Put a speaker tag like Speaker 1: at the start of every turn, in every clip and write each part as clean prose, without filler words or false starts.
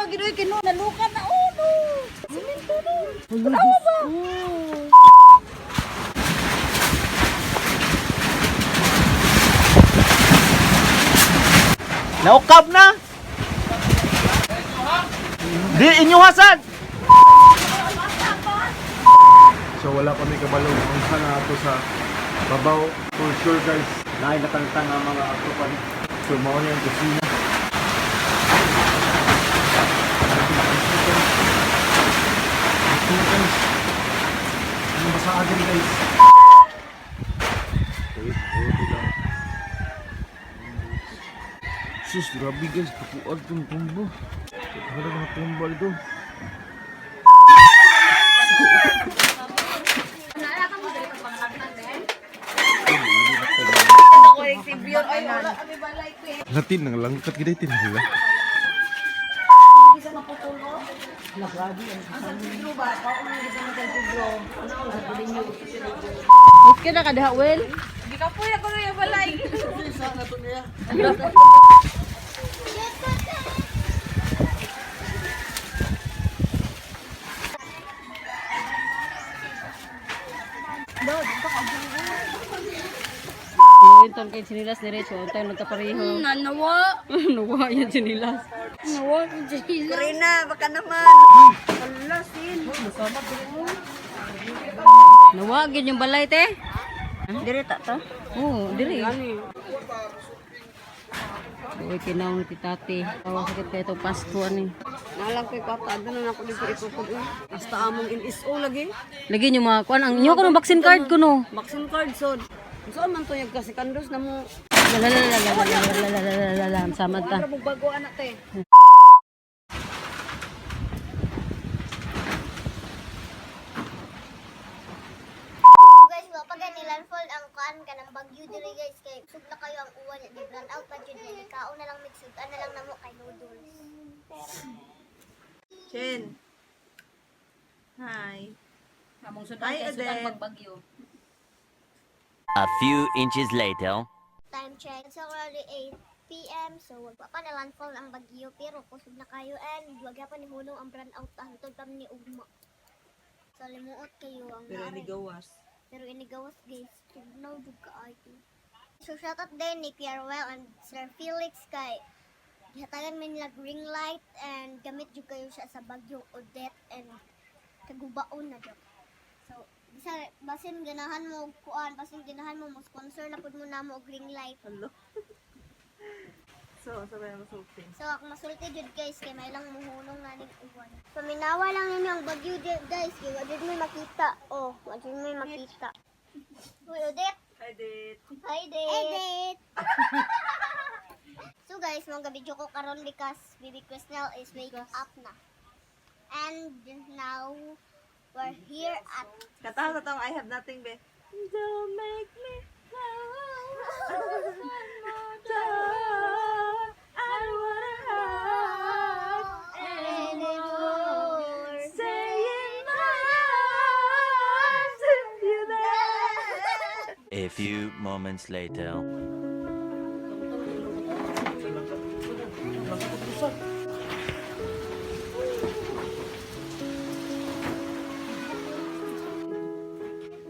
Speaker 1: Tumba gid oy kino nalukan na uno. Simento no. Tanawa ba?
Speaker 2: Naukab na! Di inyo hasan!
Speaker 3: So wala pa may kabalo kung saan na ato sa babaw. For sure guys,
Speaker 2: Naay natangtang ang mga ato pa ni.
Speaker 3: So mao niya ang kusina. Ito guys. Ano ba sa atin guys? Sus, grabe guys, tukuan itong tumba. Wala mga tumba dito. Latin nang langkat gid tin hala.
Speaker 1: Okay na ka diha, Will.
Speaker 4: Gikapoy ako na yung balay.
Speaker 1: Luinton kay sinilas diretso, untay magkapareho.
Speaker 4: Nanawa.
Speaker 1: Nawa yan sinilas.
Speaker 4: Nawa. Corina, baka naman.
Speaker 1: Nawa gid yung balay te.
Speaker 4: Dire ta to.
Speaker 1: Oo, dire. Uy, kinaw ni tati. Awa sakit kayo itong Pasko ani.
Speaker 4: Nalang ko'y kwarta. Doon na ako dito itukod. Hasta among NSO lagi.
Speaker 1: Lagi nyo mga kuan ang inyo ko ng vaccine card ko no.
Speaker 4: Vaccine card so. Saan man to yung kasi kandos na mo.
Speaker 1: La la la la la la la la la la la la samad ta.
Speaker 4: Mong bago anak te.
Speaker 5: Guys, wa pa gani landfall ang kuan kanang bagyo diri guys kay sugla kayo ang uwan di brand out pa jud ni kaon na lang migsudan na lang namo kay noodles.
Speaker 4: Chen. Hi.
Speaker 1: Among sudan
Speaker 4: kay sudan
Speaker 1: pagbagyo.
Speaker 6: A few inches later.
Speaker 5: Time check. It's already 8 PM so wag pa na landfall ang bagyo pero kusog na kayo and wag pa ni hulong ang brand out hantod pa ni ugma. So limuot kayo ang
Speaker 4: Pero
Speaker 5: nare.
Speaker 4: inigawas.
Speaker 5: Pero inigawas guys, tugnaw jud kaayo. So shoutout din ni Pierre Well and Sir Felix kay gihatagan mi nila ring light and gamit jud kayo siya sa bagyong Odette and kagubaon na jud. So bisa basin ganahan mo og kuan, basin ganahan mo mo sponsor na pud mo namo og ring light.
Speaker 4: Hello. So, sabay na masulti.
Speaker 5: So ako masulti jud guys kay may lang muhunong na ning uwan. Paminawa lang ninyo ang bagyo jud guys kay wa jud may makita. Oh, wa jud may makita. Uy, Odette.
Speaker 4: Hi, Dit.
Speaker 5: Hi, Date. Hi, Date. So guys, mga video ko karon because Baby Crisnel is wake up na. And now, we're here at
Speaker 4: Katawa sa tong I have nothing, be. Don't make me I don't wanna hurt
Speaker 5: anymore.
Speaker 4: Saying my arms if you there.
Speaker 6: A few moments later.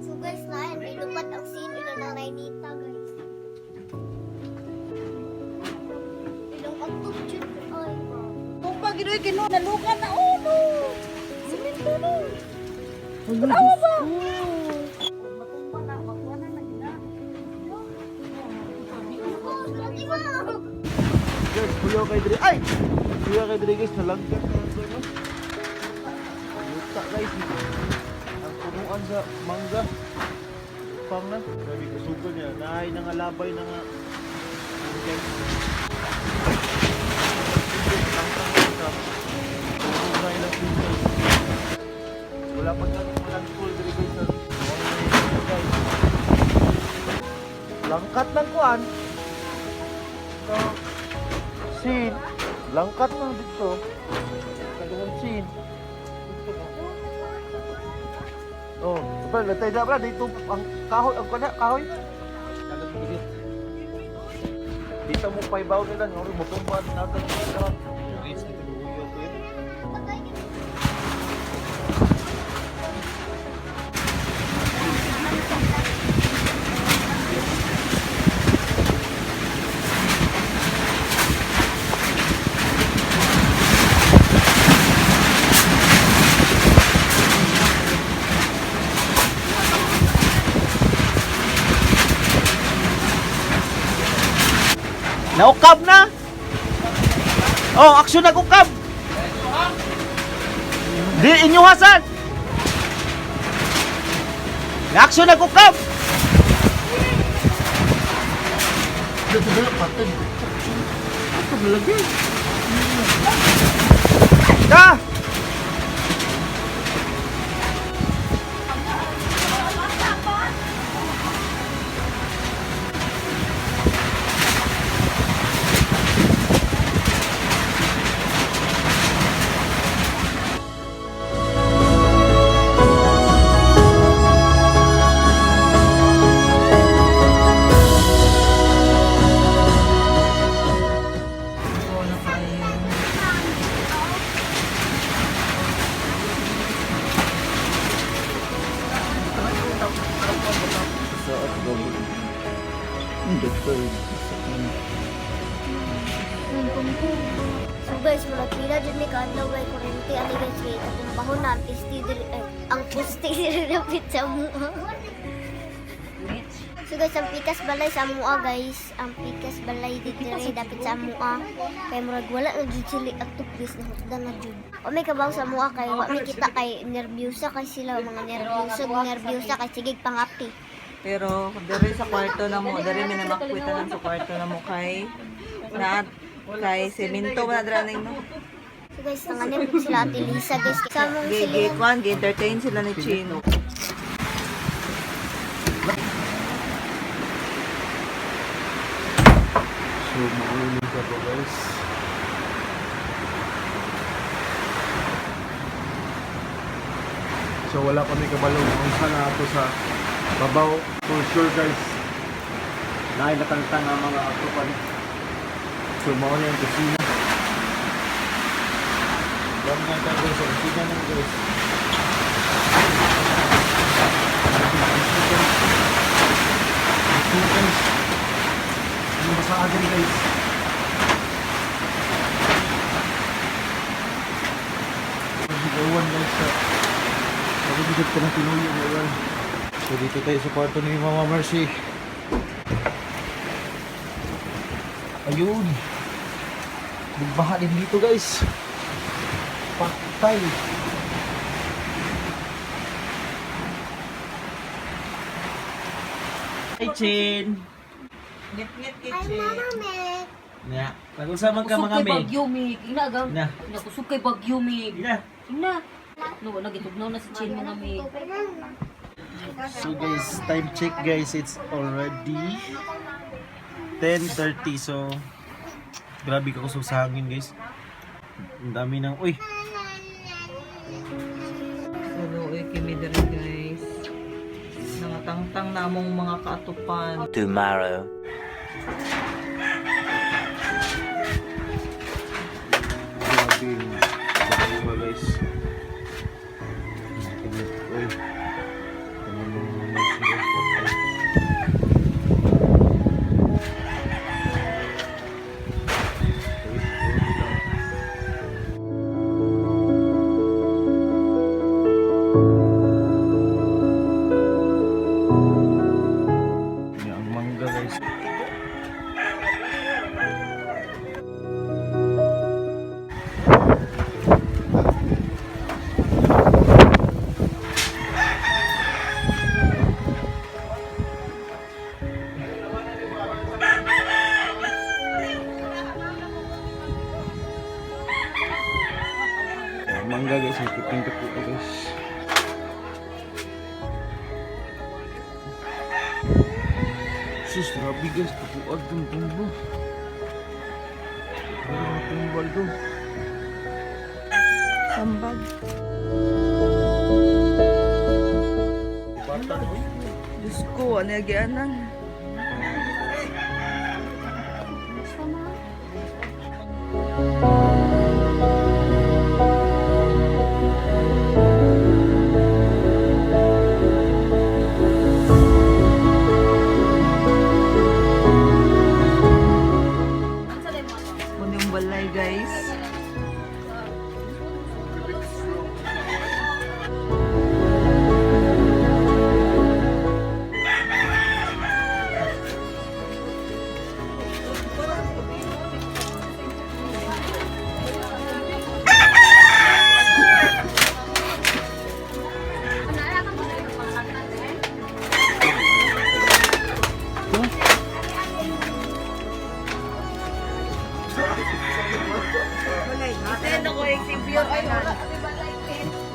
Speaker 5: So guys, na nilupad ang scene ila na Rainita, guys. Ilang agtog jud ay.
Speaker 1: Tumba gid oy kino nalukan na uno. Simento no. Tanawa ba? Matumba na makuha na na.
Speaker 5: Oh, lagi mo.
Speaker 2: Guys, kuya kay diri. Ay! Kuya kay diri guys, nalangkat na ang ano. Yuta guys. Ang punuan sa mangga. Pang na. Grabe kusugol niya. Naay nangalabay na nga. Guys. Wala pa kang walang tool diri guys. Guys. Langkat ng kuan. So, sin. Langkat ng dito. Kagawang sin. Oh, ba latay na ba dito ang kahoy ang kana kahoy. Dito mo paibaw nila ngoro mo tumba natin. Reach dito. Naukab na. Oh, aksyon nagukab. Di inyo hasan. Aksyon nagukab. Ka!
Speaker 1: Na kayo.
Speaker 5: So guys, murag pila jud ni kaadlaw way kuryente ani guys kay katumbahon na ang pisti diri ay, ang pusti diri dapit sa mua. So guys, ang pikas balay sa mua guys, ang pikas balay diri dapit sa mua. Kay murag wala na jud sila atok guys, nahukdan na jud. O may kabaw sa mua kay wa may kita kay nerbyusa kay sila mga nerbyuso, nerbyusa kay sige pangapi.
Speaker 1: Pero diri sa kwarto na mo, diri mi namakwita lang sa kwarto na mo kay na kay semento ba na dira no.
Speaker 5: So guys, nanganim po sila Ate Lisa guys. Sa among
Speaker 1: Gi
Speaker 5: sila
Speaker 1: gi kwan gi entertain sila ni Chino.
Speaker 3: So, maulog ka po guys. So, wala kami kabalo kung saan na ato sa babaw. For sure guys, naay natangtang ang mga atupan. So, mao na yung kusina.
Speaker 2: Dami nga tayo guys, sa kusina naman guys.
Speaker 3: Ito guys, ano ba sa atin guys? Pagbigawan guys sa pagbigat ko ng tinuyo ngayon.
Speaker 2: So dito tayo sa kwarto ni Mama Mercy. Ayun. Bugbaha din dito guys. Patay. Hi Chin.
Speaker 1: Ngit-ngit kay
Speaker 5: Ay,
Speaker 1: Chin.
Speaker 5: Mama Meg.
Speaker 2: Na, nag-usap man ka
Speaker 4: Kusog
Speaker 2: mga
Speaker 4: kay
Speaker 2: Meg.
Speaker 4: Bagyo, Mig. Ina, gang.
Speaker 2: Na.
Speaker 4: Ina, kusog kay Bagyo, Mig.
Speaker 2: Ina.
Speaker 4: Ina. No, nagitugnaw na si Chin mga Mig.
Speaker 2: So guys, time check guys, it's already 10:30. So grabe ka kusog sa hangin guys. Ang dami ng uy.
Speaker 1: So luoy kami diri guys. Nangatangtang namong mga kaatupan.
Speaker 6: Tomorrow.
Speaker 2: Grabe yung bakuha guys. Uy. Ano mga mercy guys, patay. Uy, uy, lang. Yan ang mangga guys. Ang mangga guys, may puting kaputo guys. Sus, grabe guys, kapuag ng tumba. Grabe ang tumbal to.
Speaker 1: Sambag.
Speaker 2: Bata, uy.
Speaker 1: Diyos ko, ano yung gianan? Muna yung balay, guys.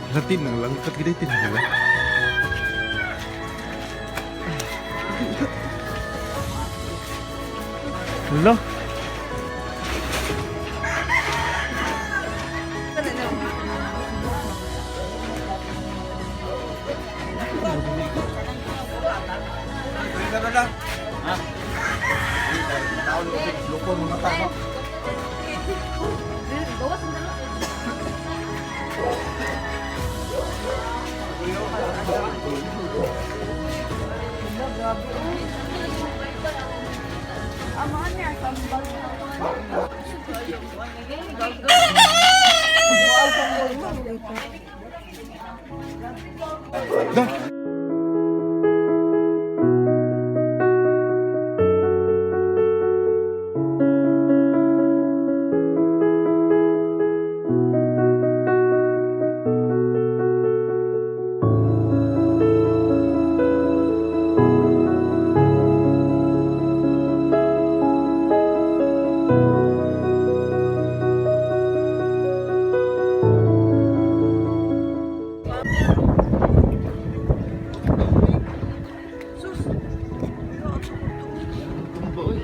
Speaker 2: Ratin nang langkat gede tin hala. Hala. Dah. Tumba oy.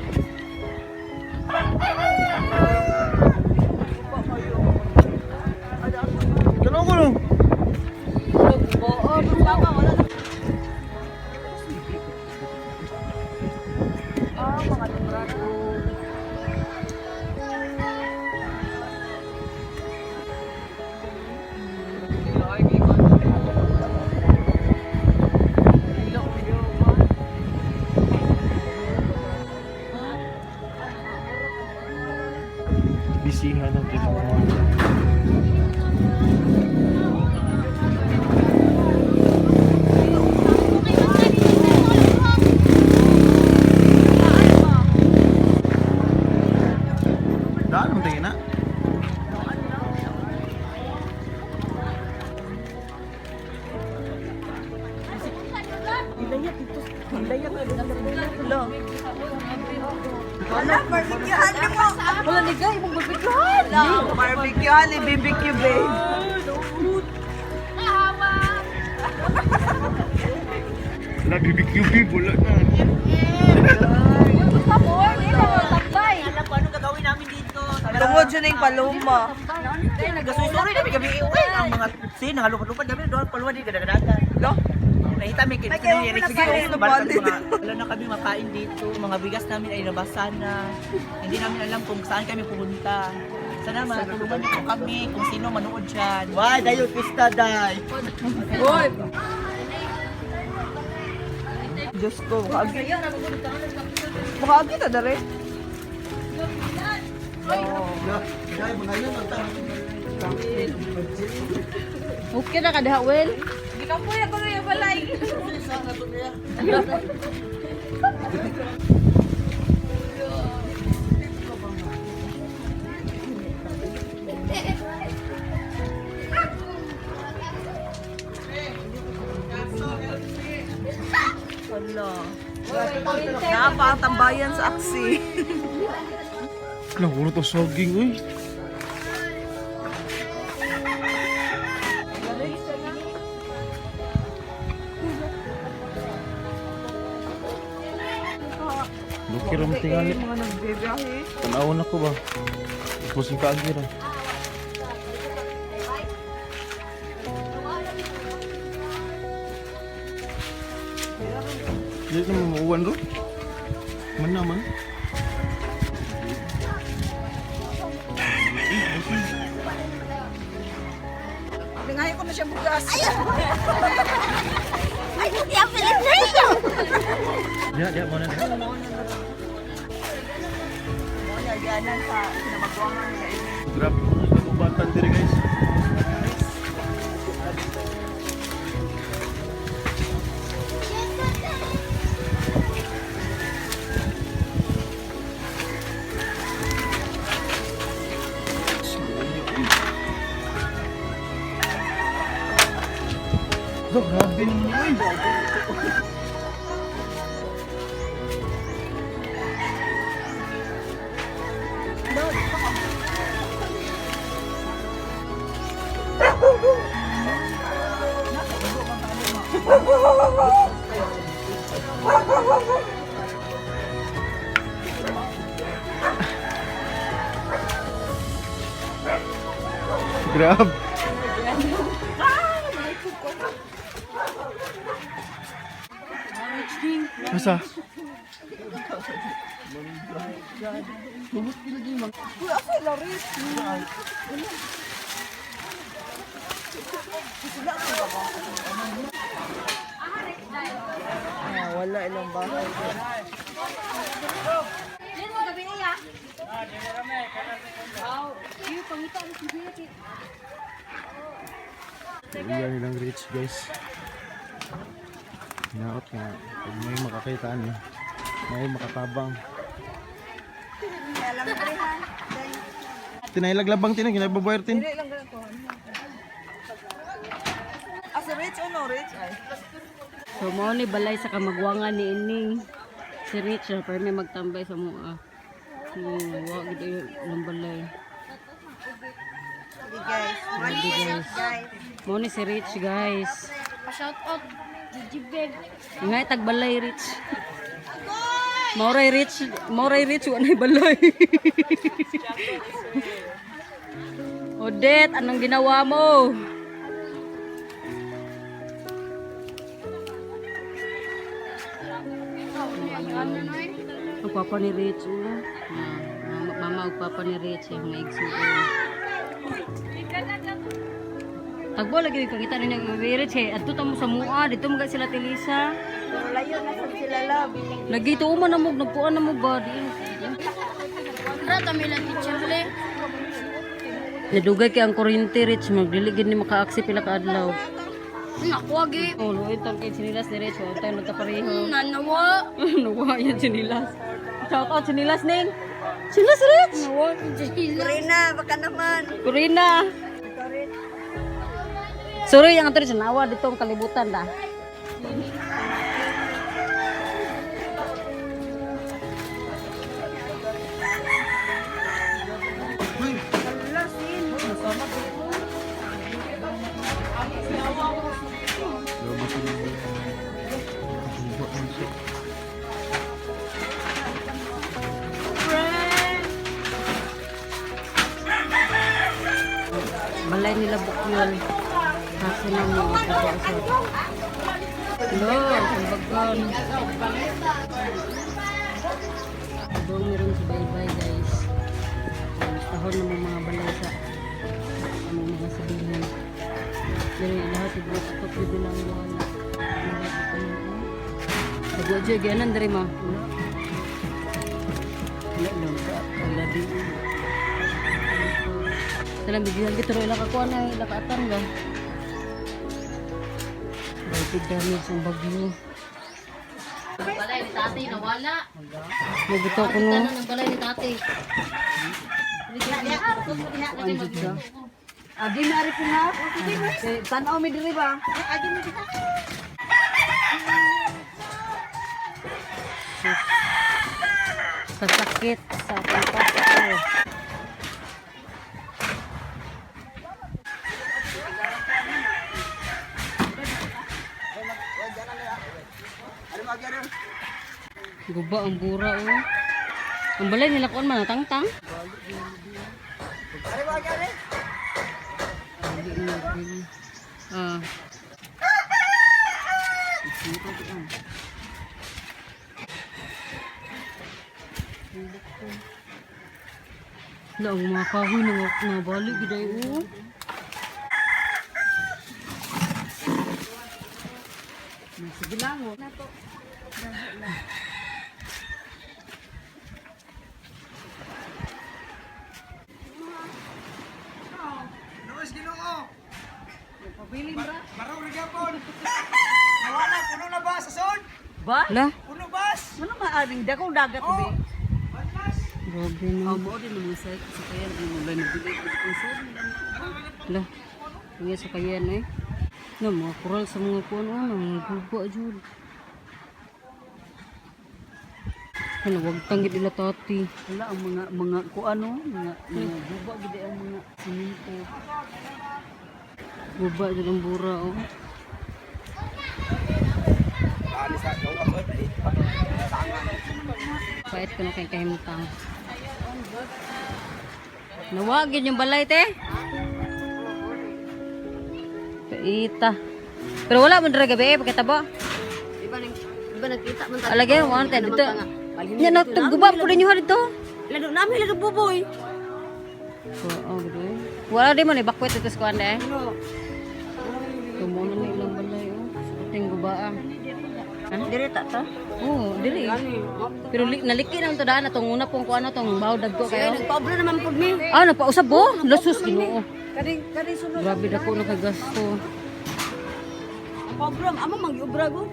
Speaker 2: Kano ko no? Bisihan ng Ginoo. Daan mo tingin na.
Speaker 1: Wala, barbecuehan na po. Wala, nigay, imong barbecuehan. Barbecuehan, BBQ, babe.
Speaker 2: Wala BBQ babe, wala na.
Speaker 1: Tungod siya na yung paloma.
Speaker 7: Nagasusuri kami gabi uwi ang mga sin nangalupad-lupad kami doon paluwa di kadagadagan.
Speaker 1: Lo?
Speaker 7: Nakita mi kay
Speaker 1: Ay, kaya
Speaker 7: ni
Speaker 1: wala pa rin.
Speaker 7: Wala na kami makain dito, mga bigas namin ay nabasa na. Hindi namin alam kung saan kami pupunta. Sana matulungan niyo po kami kung sino manood dyan. Why, dayo pista day.
Speaker 1: Uy! Diyos ko, makaagi. Makaagi ta dere.
Speaker 4: Okay na ka diha, Will.
Speaker 1: Wala. Naapa ang tambayan sa aksi.
Speaker 2: Wala, puro to saging oy. Lukir ang tingali.
Speaker 1: Mga nagbibiyahe.
Speaker 2: Tanawon ako ba? Tapos yung kaagi ra. Dili na mauwan ro. Man naman.
Speaker 1: Lingahin ko na siya bugas.
Speaker 5: Ay, hindi ako na.
Speaker 2: Diya, diya mo na.
Speaker 1: Yanan sa kinabagwangan nila.
Speaker 2: Grabe mga kagubatan diri guys. Grabe naman oy. Grab. Asa?
Speaker 7: Wala ilang bahay.
Speaker 3: Iya nilang rich guys. Hinaot nga. Pag may makakita ano, may makatabang.
Speaker 2: Tinailag labang tinag, ginababayar tin.
Speaker 7: Asa rich o no rich? Ay.
Speaker 4: So mao ni balay sa kamagwangan ni ining si Rich pero may magtambay sa mua. So wa gid ang balay.
Speaker 5: Guys,
Speaker 4: Grabe, guys. Mao ni si Rich guys.
Speaker 5: Shout out Gigi Beb.
Speaker 4: Ngay tagbalay Rich. Mauray Rich, mauray Rich wa nay balay. Odette, anong ginawa mo? Ang papa ni Rich, oh. Ah, mama ug papa ni Rich, yung mga igsuon. Tagbo lagi yung kangita ninyo ni Rich, eh. Adto ta mo sa mua, dito mo sila tilisa.
Speaker 1: Layo na sad sila love.
Speaker 4: Lagi to man na mo, nagpuan na mo ba? Di
Speaker 5: Rata may lang teacher le.
Speaker 4: Nadugay kay ang kuryente Rich, magdili gid ni maka-aksi pila ka adlaw.
Speaker 5: Nakuha gi.
Speaker 4: Oh, luoy tang kay sinilas ni Rich, wa tayo nagkapareho.
Speaker 5: Nanawa.
Speaker 4: Nawa yan sinilas. Shout out sinilas ning. Sinilas Rich.
Speaker 5: Nawa.
Speaker 1: Corina, baka naman.
Speaker 4: Corina. Sorry, ang ato Rich, nawa dito ang kalibutan da. Balay nila bukyon. Kaso na mo sa. Hello, kumbagan. Doon meron sa baybay guys. Tahon na mo mga balay sa among mga sabihin. Meron yung lahat, ibro sa top yun lang wala. Nagwa dyan, ganan diri ma. Wala. Wala lang ka. Wala di. Salam bigyan kita ro ila ka kuan ay ila ka atan ga. Grabe damage ang bagyo.
Speaker 8: Balay ni tatay nawala.
Speaker 4: Mabuto ko no.
Speaker 8: Tanan ng balay ni tatay.
Speaker 4: Kuan jud ka.
Speaker 1: Agi na ari ko na. Eh, Tan-aw mi diri ba?
Speaker 4: Kasakit sa pagpato. Guba ang bura oh. Ang balay nila kuan man tangtang. Ah. Na ang mga kahoy na nabalik gid ay oh.
Speaker 1: Sige lang oh.
Speaker 2: Luis Ginoo.
Speaker 1: Pabilin ra.
Speaker 2: Barong Rigapon. Nawala puno na ba sa son?
Speaker 1: Ba?
Speaker 4: La,
Speaker 2: Puno bas.
Speaker 1: Ano maaring dakong dagat be?
Speaker 4: grabe no.
Speaker 1: Oh, mo din mo sa sa kayan ang mulay nabili ko kung saan.
Speaker 4: La, nga sa kayan eh. Na mga kural sa mga kuan oh, mga guba jud. Ano, wag tanggit ila tati.
Speaker 1: Wala ang mga mga kuano, mga mga guba gid ang mga simento.
Speaker 4: Guba jud ang bura oh. Pait ko na kay kahimtang. Nawagin yung balay te. Kaita. Pero wala man dira gabi eh, pagkatabo.
Speaker 1: Di ba di ba nagkita man ta?
Speaker 4: Alagay mo te dito. Nya nagtuguba po din ha dito.
Speaker 1: Lado nami lado buboy.
Speaker 4: Oo, gud. Wala di man evacuate dito sa kuan eh. Tumuno na ilang balay oh. Ating gubaa.
Speaker 1: Dire ta ta.
Speaker 4: Oo, dili. Pero naliki naman to daan atong una pong kuan atong baw dagko kayo.
Speaker 1: Nagpaobra naman pud mi.
Speaker 4: Ah, nagpausab bo. Lasus Ginoo.
Speaker 1: Kaning kaning sunod.
Speaker 4: Grabe dako na kagasto.
Speaker 1: Paobra amo mangiobra go.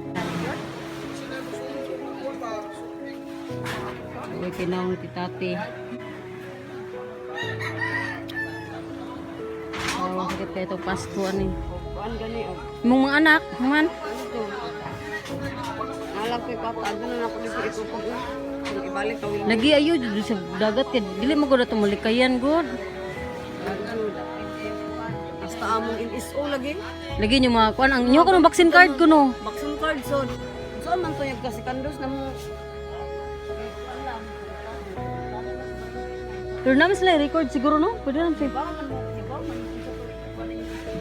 Speaker 4: Uy, kinawang ti tati. Oh, sakit kayo itong Pasko, ano eh.
Speaker 1: Kuan gani og.
Speaker 4: Imong mga anak, man.
Speaker 1: Alam ko papa adto na ako dito ikupog. Ibalik ka wala.
Speaker 4: Lagi ayo dito sa dagat kay dili mo gud ato malikayan gud.
Speaker 1: Basta among NSO lagi.
Speaker 4: Lagi nyo mga kuan ang inyo ko ng vaccine card ko no.
Speaker 1: Vaccine card so. Saan man to yung kasi kandos na mo.
Speaker 4: Pero namin sila record siguro no. Pwede naman sila.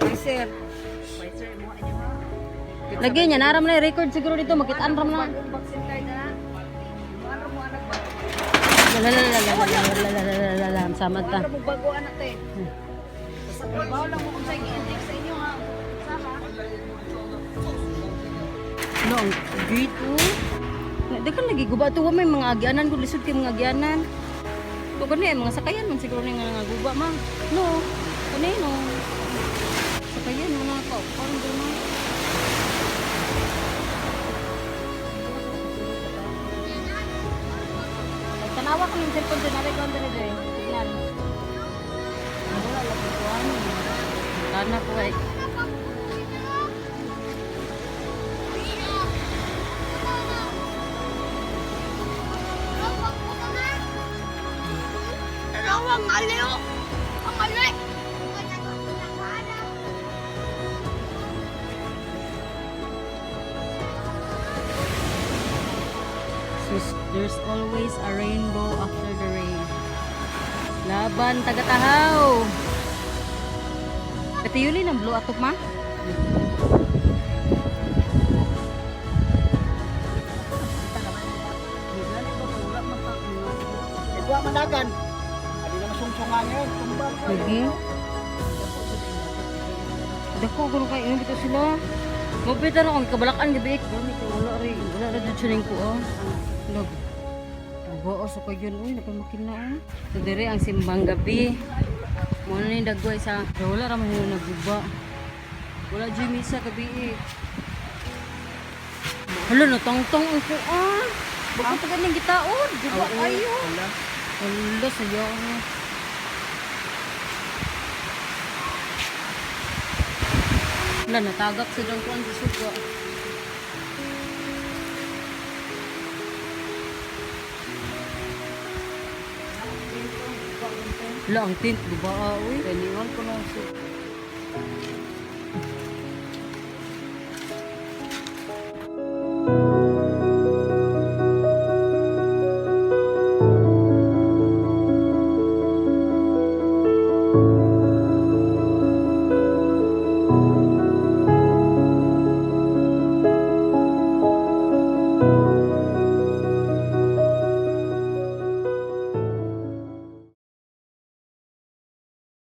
Speaker 1: Ay sir.
Speaker 4: Lagi niya naram na record siguro dito makitaan ram na. La la la la la la la la la la la samad ta.
Speaker 1: Bago anak te. Trabaho lang mo kung sa i-index sa inyo ha. Sama.
Speaker 4: No, ang gate oh. Di ka lagi guba to may mga agianan gud lisod kay mga agianan. To gani mga sakayan man siguro ni nga guba ma. No. Kani no. Sakayan mo na ko. Parang gano'n. Tanawa ko yung cellphone dyan. Naray ko ang dali dyan. Tignan. Wala lang ko ano. Tana ko ay.
Speaker 5: Ang aliw! Ang aliw!
Speaker 4: Sus, there's always a rainbow after the rain. Laban tagatahaw. Ito yun ang blue atok ma.
Speaker 7: Ikaw managan. Adi na masungsungan yun. Tumba.
Speaker 4: Lagi. Dako gulo kay ingon bitaw sila. Mapita na akong kabalakan gabi. Gani kay wala rin. Wala ra jud siya ko ah. Lag. Buo sa kayon uy napamakina ah. So dire ang simbang gabi. Mo na ni dagway sa wala ra man yung naguba. Wala jud misa gabi eh. Hala natangtang ang kuan. Bako pa ganing gitaon. Guba kayo. Hala sayo. Wala, natagak sa dang kuan sa suga. Wala, ang tint, di ba? Uy, ganiwan ko na siya.